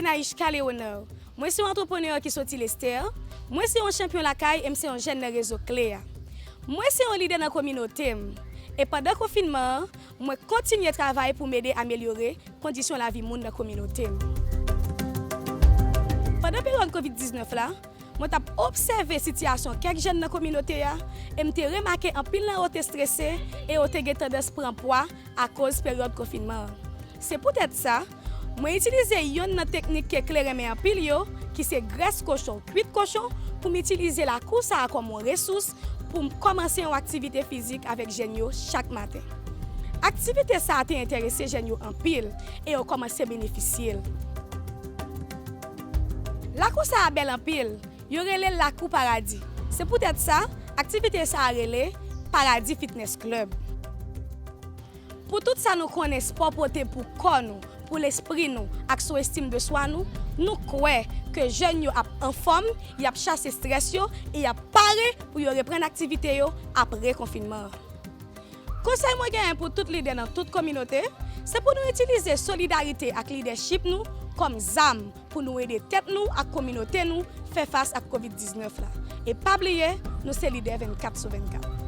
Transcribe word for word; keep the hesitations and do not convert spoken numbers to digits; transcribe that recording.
Naishka Léonard. Mwen se yon antreprenè ki soti Lestè. Mwen se yon chanpyon lakay e m se yon jèn nan rezo kle a. Mwen se yon lidè nan kominote m. E pandan konfinman an, mwen kontinye travay pou m ede amelyore kondisyon lavi moun nan kominote m. Pandan peryòd kovid diznèf la, mwen t ap obsève sitiyasyon kèk jèn nan kominote a e m te remake anpil nan yo te strese e yo te gen tandans pran pwa akoz peryòd konfinman an. Se poutèt sa, mwen itilize yonn nan teknik ke kle renmen anpil yo, ki se grès kochon, kwit kochon, pou m itilize lakou sa a kòm yon resous pou m kòmanse yon aktivite fizik avèk jèn yo chak maten. Aktivite sa a te enterese jèn yo anpil e yo kòmanse benefisye l. Lakou sa a bèl anpil, yo rele l Lakou Paradi. Se poutèt sa, aktivite sa a rele Paradi Fitness Club. Pou tout sa nou konnen spò pote pou kò nou, pou lespri nou ak sou estim de swa nou, nou kwè ke jèn yo ap anfòm, y ap chase estrès yo e y ap pare pou yo reprann aktivite yo apre konfinman an. Konsèy mwen genyen pou tout lidè nan tout kominote, se pou nou itilize solidarite ak lidèchip nou kòm zam pou nou ede tèt nou ak kominote nou fè fas ak kovid diznèf la. E pa bliye, nou se lidè vennkat sou vennkat.